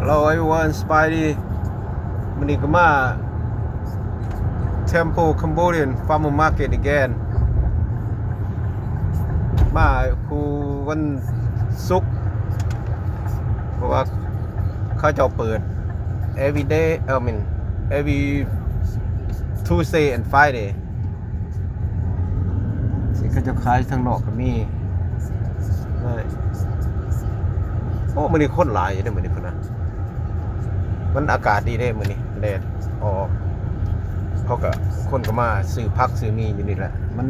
Hello everyone, ສະບາຍດີ. ມື້ນີ້ກໍມາ Temple Cambodian Farmer Market again. ມາຄູ່ວັນສຸກ ເພາະວ່າເຂົາເຈົ້າເປີດ every day, I mean every Tuesday and Friday. ທີ່ເຂົາເຈົ້າຂາຍທາງນອກກໍມີ. ໂອ້ ມື້ນີ້ຄົນຫຼາຍຢູ່ເດ້ ມື້ນີ້ພຸ້ນນະ. ມັນອາກາດດີເດ້ມື້ນີ້ ແດດອອກ. ເຂົາກໍ ຄົນກໍມາຊື້ຜັກຊື້ໝີ່ຢູ່ນີ້ແຫຼະ. ມັນ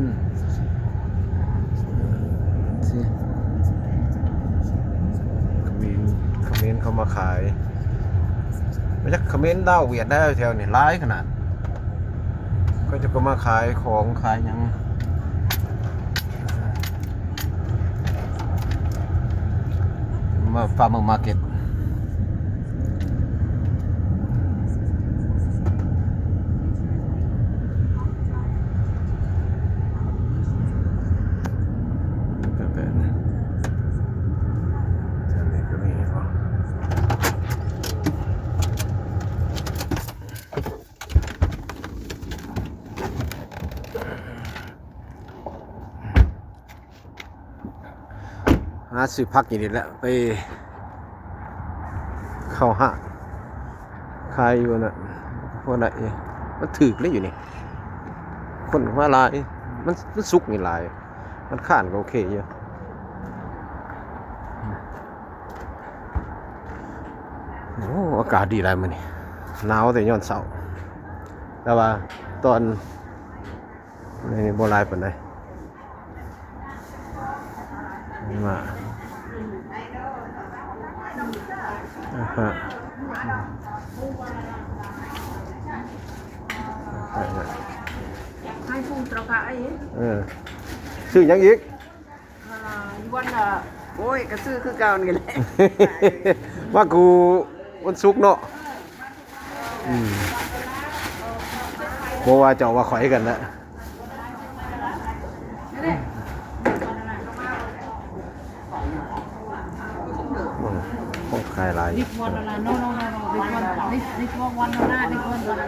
ຂະເໝນ ຂະເໝນເຂົາມາຂາຍ. ມາຈາກຂະເໝນ ລາວ ຫວຽດ ແຖວນີ້ຫຼາຍຂະໜາດ. ເຂົາເຈົ້າກໍມາຂາຍຂອງຂາຍຫຍັງ ມາ Farmer Market. ແຖວນີ້ກໍມີ. ຫາຊື້ຜັກຢູ່ນີ້ແຫຼະ ໄປເຂົ້າຮ້ານຂາຍຢູ່ຫັ້ນນະ. ພໍໄດ້ ມັນຖືກເດ້ຢູ່ນີ້ ຄົນມາຫຼາຍ. ມັນ ມັນສຸກນີ້ຫຼາຍ. ວັນອັງຄານກໍໂອເຄຢູ່. ໂອ້ ອາກາດດີຫຼາຍມື້ນີ້. ໜາວແຕ່ຍາມເຊົ້າ ແຕ່ວ່າຕອນນີ້ບໍ່ຫຼາຍປານໃດ. ມາ ອາຮະ ໃຫ້ຜູ້ເຈົ້າຂາຍ. ເອີ ຊື້ຫຍັງອີກ? ອ່າ ຢູ່ວັນ ໂອ້ຍ ກໍຊື້ຄືເກົ່ານີ້ແຫຼະ. ມາກູ່ວັນສຸກເນາະ. ອືມ ບໍ່ວ່າເຈົ້າວ່າຂ້ອຍກັນນະ. ໂອ້ ຂອງຂາຍຫຼາຍ. This one, no, no, no, no, this one, this, this one, one, no, no, this one, one, no, no.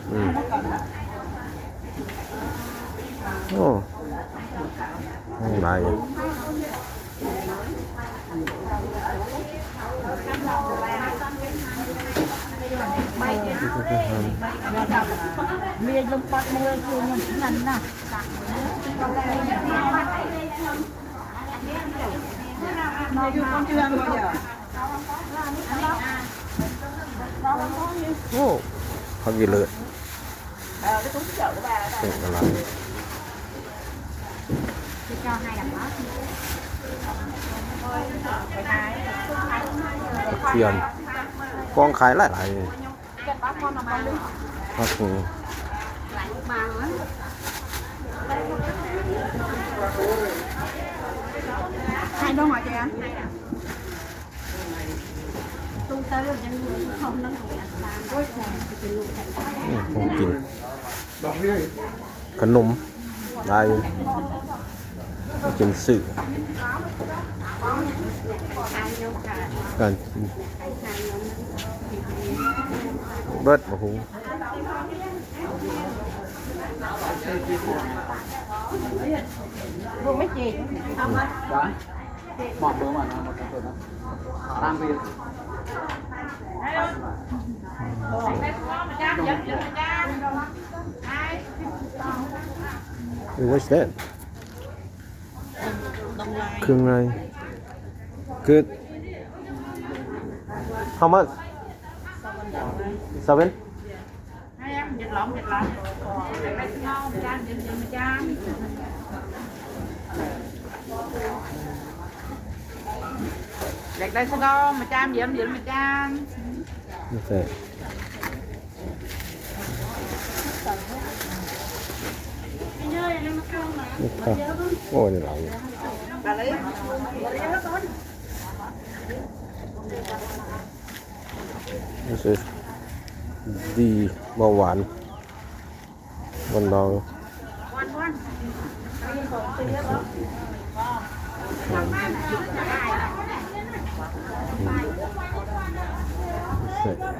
ອືມ ໂອ້ ຫຼາຍຢູ່. ໂອ້ ຜັກອີເລີດ. ເອີ ກໍຕ້ອງເຈາະວ່າ ໂອ້ ຫຼາຍ. ກະທຽມ ກອງຂາຍຫຼາຍໆ. ຜັກຫຸງ ຂາຍດອກໄມ້ແກ. ອືມ ຂອງກິນ ຂະໜົມຫຼາຍຢູ່ ໄປກິນຊື້ ການກິນ ເບິດ ບັກຫຸງ. Hey, what's that? ເຄື່ອງໃນ. Good. How much? Seven? ຢາກໄດ້ສະເນົາ ມາຈາມ ເຢັນໆ ມາຈາມ. ໂອ້ ນີ້ຫຼາຍຢູ່. ນີ້ຄືດີ ເບົາຫວານບ້ານເຮົາ. ອືມ. ເປີດ